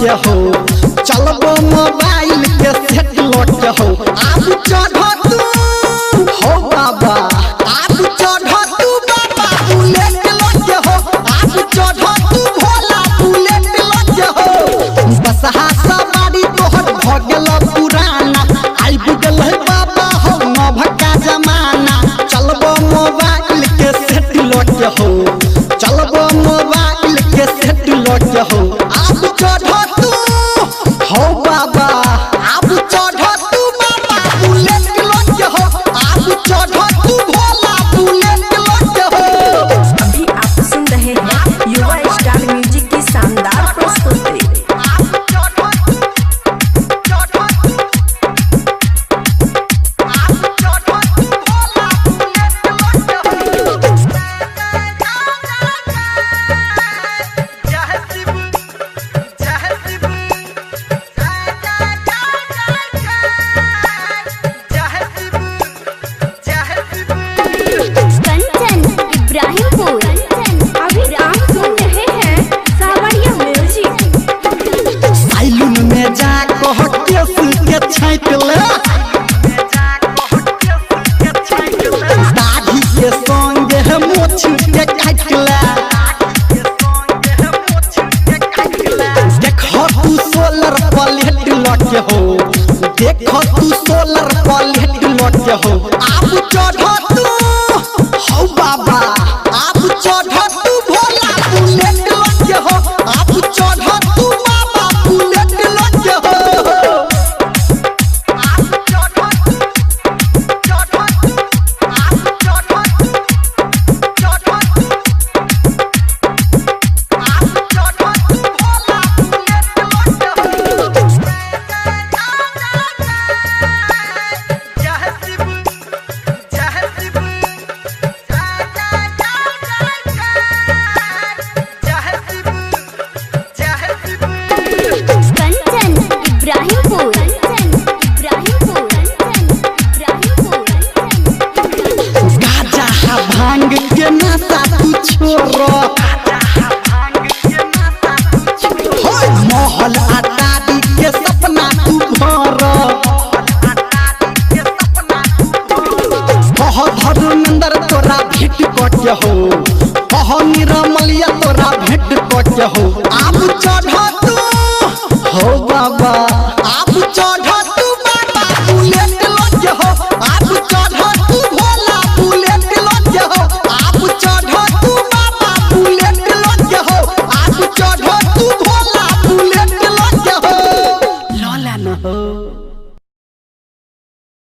लके हो, चलबो मोबाइल के सेट लके हो। आब चढ़ तू हो बाबा, आब चढ़ तू बाबा बुलेट लके हो, आब चढ़ तू भोला बुलेट लके हो। बसहा सवारी तोहर भ गेल पुराना, आइब गेल है बाबा हो नभका जमाना। चलबो मोबाइल के सेट लके हो, चलबो मोबाइल के सेट लके हो। आब चढ़ तू हो बाबा, आब चढ़ तू बाबा बुलेट लके हो, आब चढ़ तू भोला बुलेट लके हो। अभी आप सुन रहे हैं युवा स्टार म्यूजिक की शानदार प्रस्तुति। कंचन इब्राहिमपुर। अभी आप सुन रहे हैं सावरिया म्यूजिक। सैलून में जा कह केस के छाँट ले, दाढ़ी के संग है मोछ के काट ले। देख तू सोलर प्लेट लके हो, देख तू सोलर प्लेट लके हो। आब चढ़ तू हो बाबा, आब चढ़ तू भोला बुलेट लके हो, आब चढ़ तू बाबा बुलेट लके हो। कंचन इब्राहिमपुर। कंचन इब्राहिमपुर। इब्राहिमपुर। गाजा हा भांग के नशा तू छोड़, महल अटारी के सपना तू भर। कह धर्मेंद्र तोरा भेंट कके हो, कह निरमलिया तोरा भेंट कके हो। आब चढ़